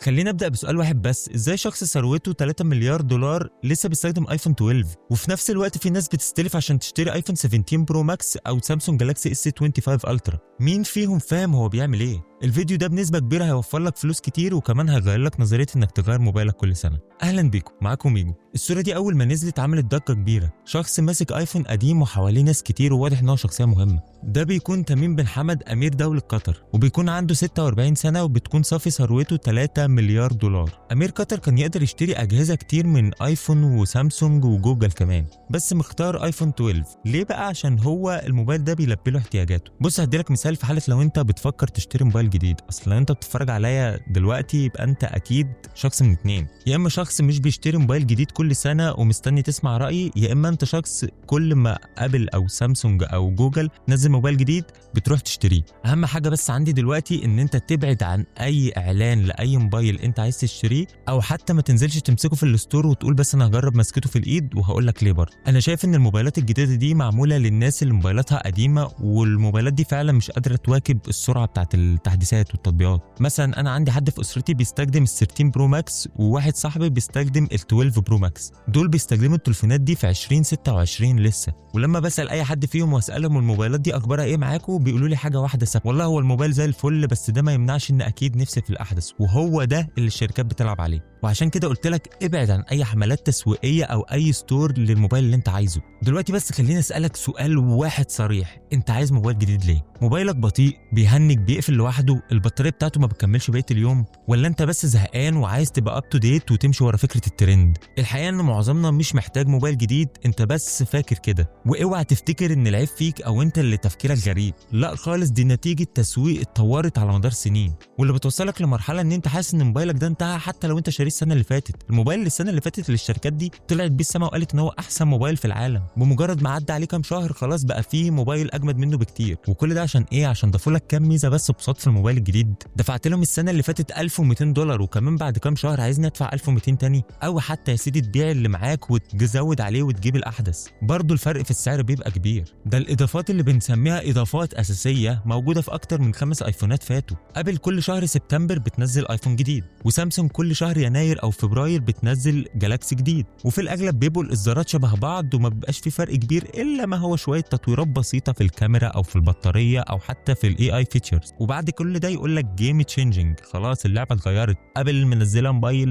خلينا نبدا بسؤال واحد بس، ازاي شخص ثروته 3 مليار دولار لسه بيستخدم iPhone 12، وفي نفس الوقت في ناس بتستلف عشان تشتري iPhone 17 Pro Max او Samsung Galaxy S 25 Ultra؟ مين فيهم فاهم هو بيعمل ايه؟ الفيديو ده بنسبة كبيرة هيوفر لك فلوس كتير، وكمان هيغير لك نظرية انك تغير موبايلك كل سنه. اهلا بيكم، معاكم ميجو. الصورة دي اول ما نزلت عملت ضجه كبيره، شخص ماسك iPhone قديم وحواليه ناس كتير وواضح ان هو شخصية مهمه. ده بيكون تميم بن حمد امير دولة قطر، وبيكون عنده 46 سنة وبتكون صافي ثروته 3 مليار دولار. امير قطر كان يقدر يشتري اجهزة كتير من iPhone و Samsung و Google كمان، بس مختار iPhone 12. ليه بقى؟ عشان هو الموبايل ده بيلبي له احتياجاته. بص هديلك مثال في حاله لو انت بتفكر تشتري موبايل جديد. اصل لو انت بتتفرج عليا دلوقتي يبقى انت اكيد شخص من اتنين، يا اما شخص مش بيشتري موبايل جديد كل سنة ومستني تسمع رايي، يا اما انت شخص كل ما Apple او سامسونج او جوجل نزل موبايل جديد بتروح تشتريه. اهم حاجة بس عندي دلوقتي ان انت تبعد عن اي اعلان لاي موبايل انت عايز تشتريه، او حتى ما تنزلش تمسكه في ال store وتقول بس انا هجرب مسكته في الايد، وهقول لك ليه برضه. انا شايف ان الموبايلات الجديدة دي معمولة للناس اللي موبايلاتها قديمه، والموبايلات دي فعلا مش قادرة تواكب السرعة بتاعت التحديثات والتطبيقات. مثلا انا عندي حد في اسرتي بيستخدم ال 13 Pro Max، وواحد صاحبي بيستخدم ال 12 Pro Max. دول بيستخدموا التليفونات دي في 2026 لسه، ولما بسال اي حد فيهم واسالهم الموبايلات دي اخبارها ايه معاكم، بيقولوا لي حاجة واحدة ثابته، والله هو الموبايل زي الفل، بس ده ما يمنعش ان اكيد نفسي في الاحدث، وهو ده اللي الشركات بتلعب عليه. وعشان كده قلت لك ابعد عن اي حملات تسويقية او اي store للموبايل اللي انت عايزه دلوقتي. بس خليني اسالك سؤال واحد صريح، انت عايز موبايل جديد ليه؟ موبايلك بطيء، بيهنج، بيقفل لوحده، البطارية بتاعته ما بتكملش بقية اليوم، ولا انت بس زهقان وعايز تبقى up to date وتمشي ورا فكرة الترند؟ الحقيقة ان معظمنا مش محتاج موبايل جديد، انت بس فاكر كده. واوعى تفتكر ان العيب فيك او انت اللي تفكيرك غريب، لا خالص، دي نتيجة تسويق اتطورت على مدار سنين، واللي بتوصلك لمرحلة ان انت حاسس ان موبايلك ده انتهى حتى لو انت شاريه السنة اللي فاتت. الموبايل اللي السنة اللي فاتت اللي الشركات دي طلعت بيه السما وقالت ان هو احسن موبايل في العالم، بمجرد ما عدى عليه كام شهر خلاص بقى فيه موبايل اجمد منه بكتير. وكل ده عشان ايه؟ عشان ضافوا لك كام ميزة بس بساط في الموبايل الجديد. دفعت لهم السنة اللي فاتت $1200، وكمان بعد كام شهر عايزني ادفع 1200 تاني؟ او حتى يا سيدي تبيع اللي معاك وتزود عليه وتجيب الاحدث، برضه الفرق في السعر بيبقى كبير. ده الاضافات اللي بنسميها اضافات اساسية موجودة في اكتر من 5 ايفونات فاتوا. Apple كل شهر سبتمبر بتنزل iPhone جديد، وسامسونج كل شهر يناير او فبراير بتنزل Galaxy جديد، وفي الاغلب بيبقوا الاصدارات شبه بعض وما بيبقاش في فرق كبير الا ما هو شوية تطويرات بسيطة في الكاميرا او في البطارية او حتى في ال AI features. وبعد كل ده يقول لك game changing، خلاص اللعبة اتغيرت، Apple منزله موبايل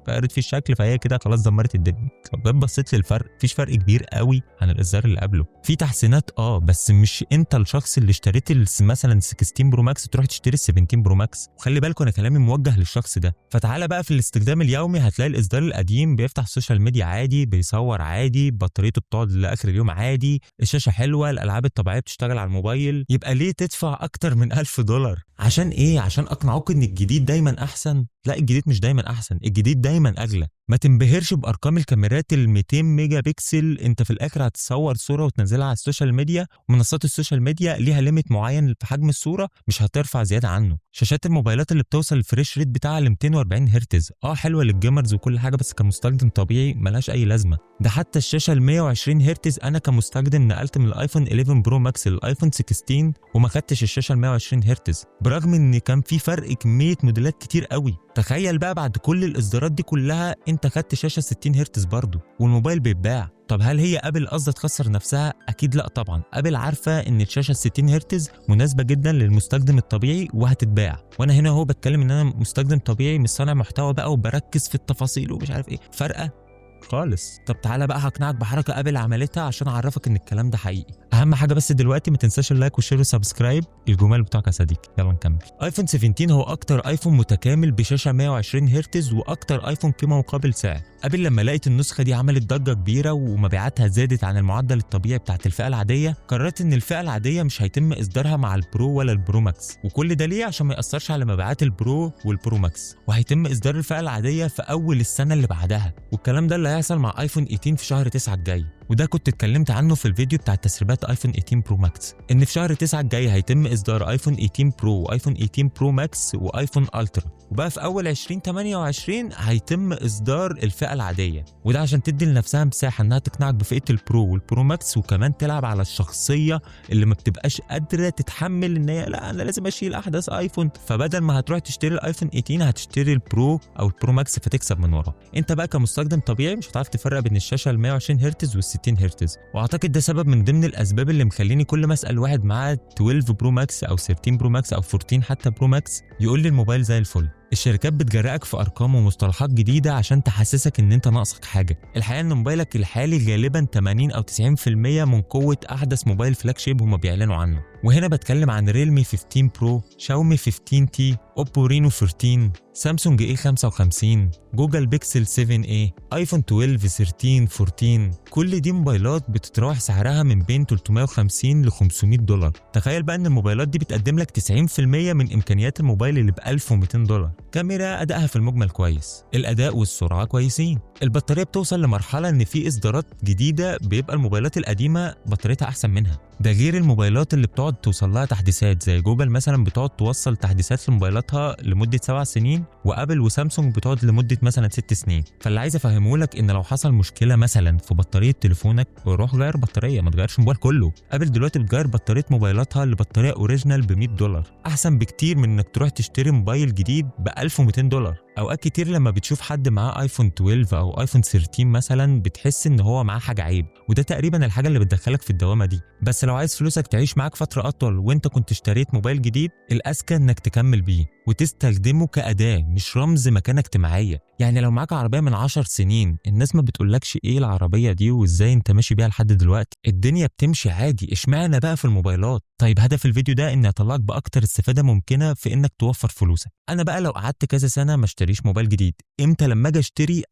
غيرت فيه الشكل، فهي كده خلاص دمرت الدنيا. طب جيت بصيت للفرق، مفيش فرق كبير قوي عن الاصدار اللي قبله. في تحسينات بس مش انت الشخص اللي اشتريت مثلا 16 Pro Max تروح تشتري ال 17 Pro Max. وخلي بالكم انا كلامي موجه للشخص ده. فتعالى بقى في الاستخدام اليومي، هتلاقي الاصدار القديم بيفتح ال social media عادي، بيصور عادي، بطاريته بتقعد لاخر اليوم عادي، الشاشة حلوه، الالعاب الطبيعية بتشتغل على الموبايل. يبقى ليه تدفع اكتر من $1000؟ عشان ايه؟ عشان اقنعوك ان الجديد دايما احسن؟ لا، الجديد مش دايما احسن، الجديد دايما اغلى. ما تنبهرش بارقام الكاميرات ال 200 ميجا بكسل، انت في الاخر هتصور صوره وتنزلها على ال social media، ومنصات ال social media ليها limit معين في حجم الصورة مش هترفع زيادة عنه. شاشات الموبايلات اللي بتوصل ال refresh rate بتاعها ل 240 هرتز، حلوة لل gamers وكل حاجه، بس كمستخدم طبيعي ملهاش اي لازمه. ده حتى الشاشة ال 120 هرتز انا كمستخدم نقلت من ال iPhone 11 Pro Max لل iPhone 16 وما خدتش الشاشة ال 120 هرتز، برغم ان كان في فرق كمية موديلات كتير قوي. تخيل بقى بعد كل الاصدارات دي كلها انت خدت شاشة 60 هرتز برضه والموبايل بيتباع. طب هل هي Apple قصدها تخسر نفسها؟ اكيد لا طبعا. Apple عارفه ان الشاشة 60 هرتز مناسبة جدا للمستخدم الطبيعي وهتتباع، وانا هنا هو بتكلم ان انا مستخدم طبيعي مش صانع محتوى بقى وبركز في التفاصيل ومش عارف ايه، فارقه خالص. طب تعالى بقى هقنعك بحركة Apple عملتها عشان اعرفك ان الكلام ده حقيقي. اهم حاجة بس دلوقتي ما تنساش ال like وال share وال subscribe الجمال بتوعك يا صديقي. يلا نكمل. iPhone 17 هو اكتر iPhone متكامل بشاشة 120 هرتز واكتر iPhone قيمة مقابل سعر. Apple لما لقت النسخة دي عملت ضجه كبيرة ومبيعاتها زادت عن المعدل الطبيعي بتاعت الفئة العادية، قررت ان الفئة العادية مش هيتم اصدارها مع ال Pro ولا ال Pro Max، وكل ده ليه؟ عشان ما ياثرش على مبيعات ال Pro وال Pro Max، وهيتم اصدار الفئة العادية في اول السنة اللي بعدها. والكلام ده اللي هيحصل مع iPhone 18 في شهر 9 الجاي. وده كنت اتكلمت عنه في الفيديو بتاع تسريبات iPhone 18 Pro Max، ان في شهر 9 الجاي هيتم اصدار iPhone 18 Pro و iPhone 18 Pro Max و iPhone Ultra، وبقى في اول 2028 هيتم اصدار الفئة العاديه. وده عشان تدي لنفسها مساحة انها تقنعك بفئة ال Pro وال Pro Max، وكمان تلعب على الشخصية اللي ما بتبقاش قادرة تتحمل ان هي لا انا لازم اشيل احدث iPhone، فبدل ما هتروح تشتري ال iPhone 18 هتشتري ال Pro او ال Pro Max فتكسب من وراه. انت بقى كمستخدم طبيعي مش هتعرف تفرق بين الشاشة ال 120 هرتز وال 60 هرتز، واعتقد ده سبب من ضمن الاسباب اللي مخليني كل ما اسال واحد معاه 12 Pro Max او 13 Pro Max او 14 حتى Pro Max يقول لي الموبايل زي الفل. الشركات بتجرأك في ارقام ومصطلحات جديدة عشان تحسسك ان انت ناقصك حاجة. الحقيقة ان موبايلك الحالي غالبا 80 او 90% من قوة احدث موبايل flagship هما بيعلنوا عنه. وهنا بتكلم عن Realme 15 Pro، Xiaomi 15T، Oppo Reno 14، Samsung A 55، Google Pixel 7a، iPhone 12، 13، 14. كل دي موبايلات بتتراوح سعرها من بين 350 ل 500 دولار. تخيل بقى ان الموبايلات دي بتقدم لك 90% من امكانيات الموبايل اللي ب 1200 دولار. كاميرا ادائها في المجمل كويس، الاداء والسرعة كويسين، البطارية بتوصل لمرحلة ان في اصدارات جديدة بيبقى الموبايلات القديمة بطاريتها احسن منها. ده غير الموبايلات اللي بتقعد توصل لها تحديثات، زي جوجل مثلا بتقعد توصل تحديثات لموبايلاتها لمدة 7 سنين، و Apple و Samsung بتقعد لمدة مثلا 6 سنين. فاللي عايز افهمه لك ان لو حصل مشكلة مثلا في بطارية تليفونك روح غير بطارية، ما تغيرش موبايل كله. Apple دلوقتي بتغير بطارية موبايلاتها لبطاريه original ب $100، احسن بكتير من انك تروح تشتري موبايل جديد ب 1200 دولار. اوقات كتير لما بتشوف حد معاه iPhone 12 او iPhone 13 مثلا بتحس ان هو معاه حاجة عيب، وده تقريبا الحاجة اللي بتدخلك في الدوامة دي. بس لو عايز فلوسك تعيش معاك فترة اطول وانت كنت اشتريت موبايل جديد، الاذكى انك تكمل بيه وتستخدمه كأداة مش رمز مكانة اجتماعية. يعني لو معاك عربية من 10 سنين الناس ما بتقولكش ايه العربية دي وازاي انت ماشي بيها لحد دلوقتي، الدنيا بتمشي عادي، اشمعنى بقى في الموبايلات؟ طيب هدف الفيديو ده ان اطلعك باكتر استفادة ممكنة في انك توفر فلوسك. انا بقى لو قعدت كذا سنة ما اشتريش موبايل جديد، امتى لما اجي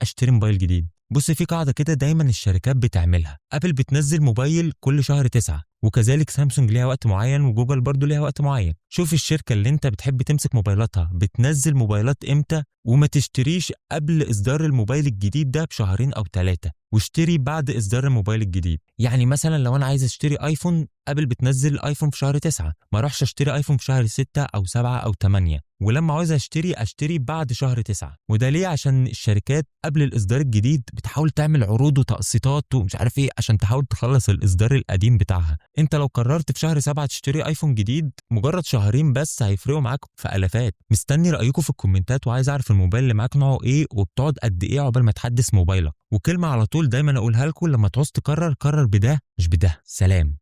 اشتري موبايل جديد؟ بص، في قاعدة كده دايما الشركات بتعملها. Apple بتنزل موبايل كل شهر 9، وكذلك سامسونج ليها وقت معين، وجوجل برضو ليها وقت معين. شوف الشركة اللي انت بتحب تمسك موبايلاتها بتنزل موبايلات امتى، وما تشتريش قبل اصدار الموبايل الجديد ده بشهرين او 3، واشتري بعد اصدار الموبايل الجديد. يعني مثلا لو انا عايز اشتري iPhone، Apple بتنزل iPhone في شهر 9، ما اروحش اشتري iPhone في شهر 6 او 7 او 8، ولما عاوز اشتري بعد شهر 9. وده ليه؟ عشان الشركات قبل الاصدار الجديد بتحاول تعمل عروض وتقسيطات ومش عارف ايه عشان تحاول تخلص الاصدار القديم بتاعها. انت لو قررت في شهر 7 تشتري iPhone جديد، مجرد شهرين بس هيفرقوا معاك في الافات. مستني رايكم في الكومنتات، وعايز اعرف الموبايل اللي معاك نوعه ايه وبتقعد قد ايه عقبال ما تحدث موبايلك. وكلمه على طول دايما اقولها لكم، لما تعوز تقرر قرر بده مش بده. سلام.